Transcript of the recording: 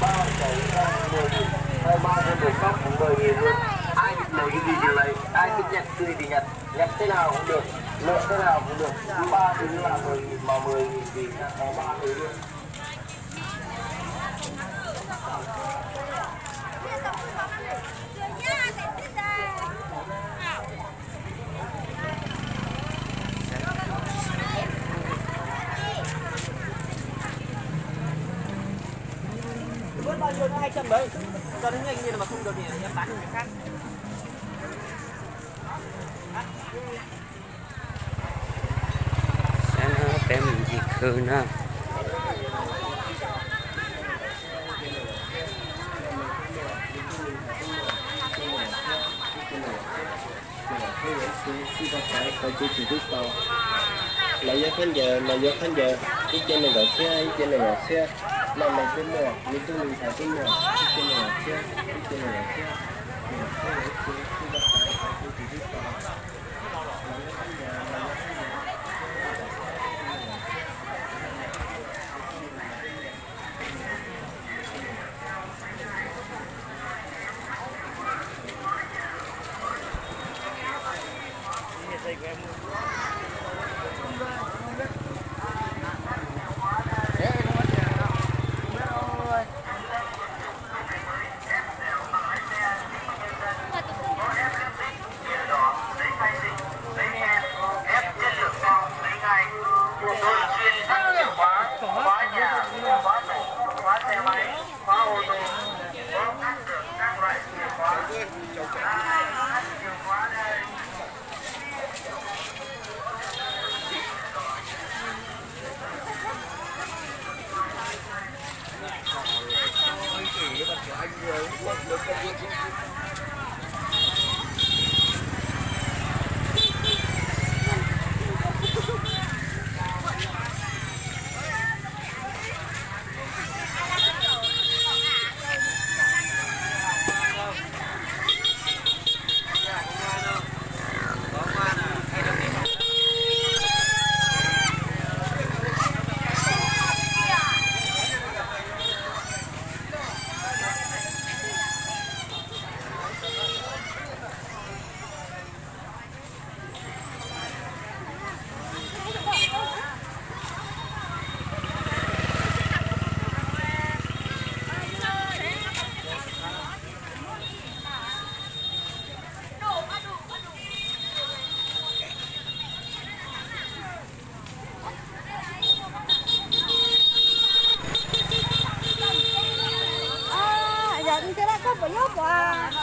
Ba chảy ra mười nghìn, hai ba trăm một mươi cốc mười nghìn luôn. Ai thích mười cái gì thì lấy, ai thích nhặt tươi thì nhặt, nhặt thế nào cũng được, lựa thế nào cũng được. Ba thứ là mười nghìn mà mười nghìn thì có ba thứ luôn. Bớt bao nhiêu nữa, hai trăm đấy. Cho nó nhanh như là mà không được thì em bán cho người khác. Sab no peb mus ncig khw na. Lawv yuav khaub ncaws, lawv yuav khaub ncaws, ib ce nees nkaum txhiab, ib ce nees nkaum txhiab, noj mov kuj muaj, me tub me ntxhais kuj muaj, ib ce nees nkaum txhiab, ib ce nees nkaum txhiab. Yog koj puas nyob puas?